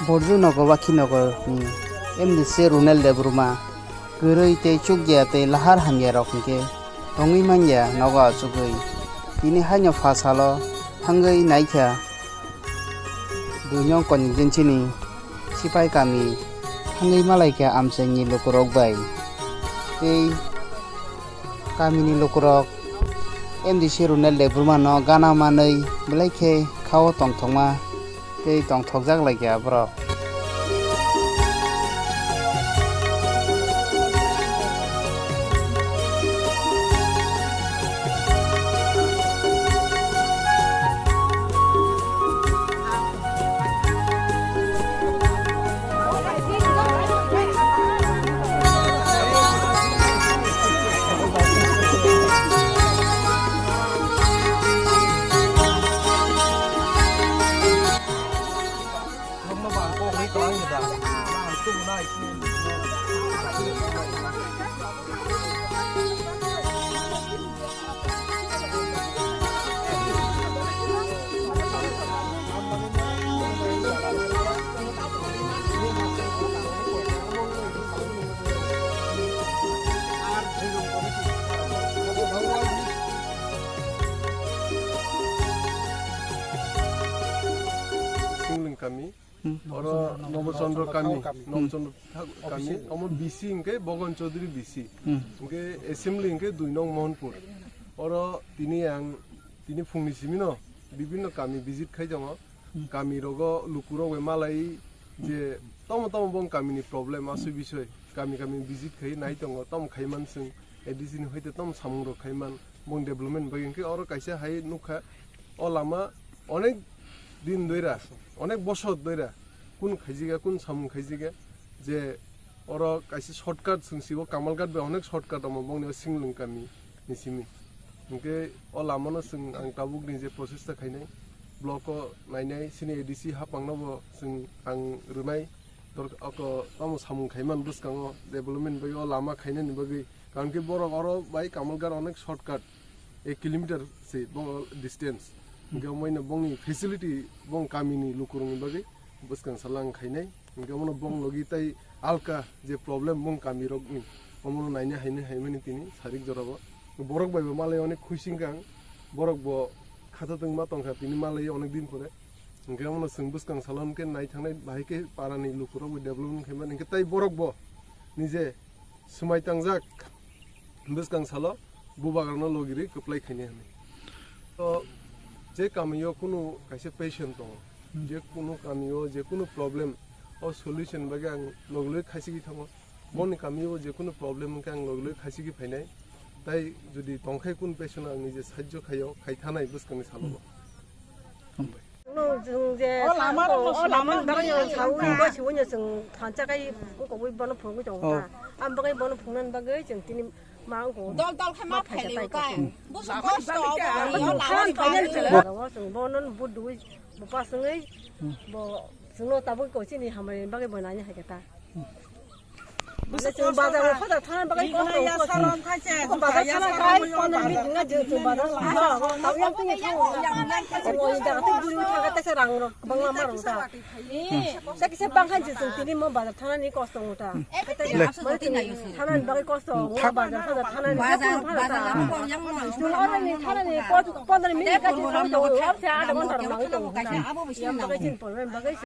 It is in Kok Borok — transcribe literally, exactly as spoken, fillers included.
Borju nogo Wakhi nogo ni M D C Runel Debbarma kwrwi tei chukya tei lahar hamya rok hinkhe tongwi manya nogo achugwi. Tini haino pha salo thangwi naikha Duinong constituency ni Sipai kami thangwi malaikha amchaini lukurok bai tei kamini lukurok M D C Runel Debbarma no gana manwi belai khe khao tongthokma tei tongthokjak laikha borok. Singling kami, hmm, oro Nobochandra kami, hmm, Nobochandra Thakur kami, office. Omo B C hwnkhe Bogon Chaudhary B C, hmm, hwnkhe assembly hwnkhe dui nong Mohanpur. Oro tini ang, tini phungni simino bibinno kami visit khai tongo. Hmm. Kami rogo lukurok bai malai je tamo tamo bong kamini problem asui bisoi kami kami visit khai nai tongo, tamo khai man chwng A D C ni hoite tamo samung rok khai man bong development bagwi hwnkhe oro kaisa hai nukha. O lama onek din doira, onek bosor doira kun khaijiga, kun samung khaijiga je oro kaisa shortcut chwng sibo Kamalghat bai onek shortcut omo bongni o Singling kami ni simi. Hwnkhe o lamano chwng ang tabukni je prochesta khainai, block o nainai, sini A D C hapangno bo chwng ang rwnai, dor-, oko tamo samung khaiman bwskango development bagwi o lama khainani bagwi, karon khe borok oro bai Kamalghat onek shortcut, ek kilometer se bo distance. Hwnkhe omoino bongni facility bong kamini lukurokni bagwi bwskang salang khainai. Hwnkhe omono bong logi tai alka je problem bong kamirokni, omono naina haino haimani tini sarik jorabo. Borok bai bo malai onek khuising kang, borok bo khathatwng ma tongkha tini malai onek din pore. Hwnkhe omono chwng bwskang salo hwnkhe nai thangnai bahai khe parani lukurok bo development khaimani hwnkhe tai borok bo nije swmai tangjak bwskang salo bubagrano logirwi kwplai khainai hwnwi. To je kamio kunu kaisa patient tongo, hmm, je kunu kamio je kunu problem o solution bagwi ang logiloi khaisigwi thango. Boni kamio je kunu problem wngkhe ang logiloi khaisigwi phainai. Tai jodi tongkhai kunu patient ang nije sahajjo khaio, khai thanai bwskangni salo. Hmm. Hambai. Chwng je o lama rok no o lama bagwi no sawi bo siwi no chwng thansa kai wngkogwi bono phunugwi tongo ta. Am bagwi bono phungnani bagwi chwng tini ma wngkho. Dol dol khe ma phailio kai. Busu kosto obo ni o lama ni bagwi. Chwng bono budui bo pasungwi bo chwngno tabuk ko chini hambai bagwi bo nani hai khe ta. Bwswk chwng bazar o bazar thana bagwi kosto ya wngkha salon chwng. Khaise, bazar ya thana salon bagwi yo pondro minute wngkha chwng bazar thana. Tau yang tini thang. Oi jaga tei buri thang khe tesa rang rok bangla ma rok ta. Sa kisa bang khan chwng tini mo bazar thana ni kosto wngkha ta. Thana ni bagwi kosto wngkha bazar bazar thana ni. Bazar bazar yang mo. Chwng oro ni thana ni pondro minute ka chwng thang to. Sa ada mon tar mang to. Yang bagwi chwng problem bagwi.